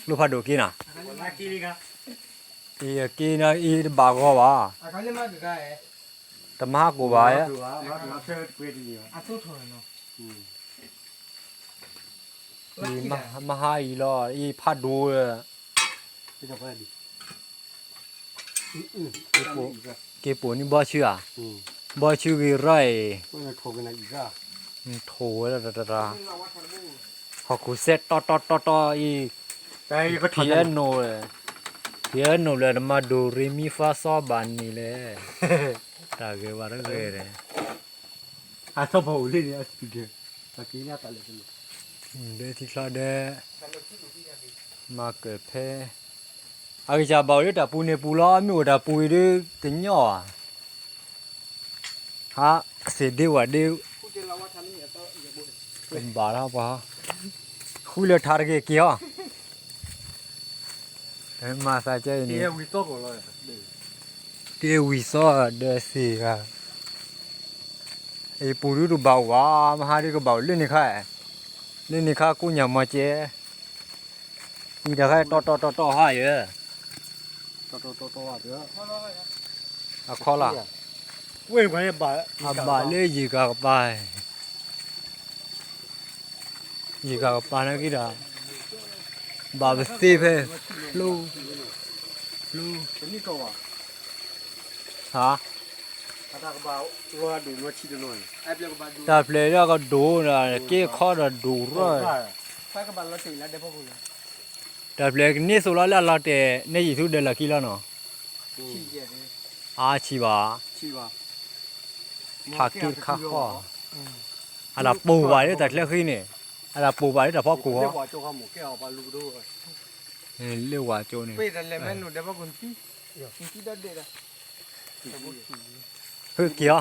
ကျိဖးဒိၣ်က့ၤနၤ, အံၤက့ၤနၤအံၤတဘၣ်ဂီၤဘၣ်, တမၤဟးကိာ်ဘၣ်, မၤဟးအံၤလီၤ အံၤဖးဒိၣ်, က့ၤပိာ်န့ၢ်ဘီဆူဧါ, ဘီဆူဂ့ၤရၢ်အံၤ, ထိၣ်ဝဲလၢတတရၢ်, ဟီၣ်ခိၣ်စဲးတီတီတီတီအံၤ, ဖံးအနိၣ်, ဖံးအနိၣ်လၢနမၤဒိၣ်ရ့မံဖးစီဘၣ်န့ၣ်လဲၣ်, တၢ်ဂ့ၤဝဲတဂ့ၤန့ၣ်, အထီၣ်ဖီၣ်အိၣ်လံန့ၣ်, ဒဲထံချီဒဲ, မၤကၢၢ်ဖဲ, အဂံၢ်စၢ်ဘၣ်အိၣ်လၢတၢ်ပူၤန့ၣ်ပူၤလီၤ, မ့ၢ်အိၣ်တၢ်ပူၤအံၤဒုးတညီဘၣ်, ဟး, စ့ၢ်ဒ့ဝဲဒ့, ဘၣ်လီၤပှၤ, ဃုလၢထါတဂ့ၤက့ၤအီၤ, မၤသးကဲအံၤန့ၣ်, တ့ဝံၤသီဒီးစ့ၢ်ဂၤ, အံၤပူၤဒုးတဘၣ်အိၣ်ဘၣ်, မဟါဒုးကဘၣ်အိၣ်လၢန့ၣ်ခါ, လၢန့ၣ်ခါကိးညၣ်မီၤကဲ, အံၤတၢ်ခါတီတီတီတီဟါယဲၢ်, အခီလီၤ, အဘၣ်လၢယံၤကၤကပၤ, ယံၤကၤကပၤနာ်က့ဒီး, ဘၣ်ပသ့ဖဲ, ဖျိ, ဖျိ, ဟါ, တၢ်ဖျဲးလၢကဒိၣ်ဒီး က့ခီဒီးဒိၣ်ရၢၢ်, တၢ်ဖျဲးကန့ၢ်သိးလီၤလၢအလီၤတဲာ် န့ၢ်ယံာ်ဆူဒၢးလီၢ်ခံလီၤနီၤ, အါဆံးဘၣ်, ဖးက့တခါဃီ, အတၢ်ပိာ်ဘၣ်လၢတၢ်ချၢဃံန့ၣ်, အတၢ်ပိာ်ဘၣ်လၢတၢ်ဖီခိၣ်ဃီ, လၢဝၤကၠိန့ၣ်, ဖုက့ၤအီၤ,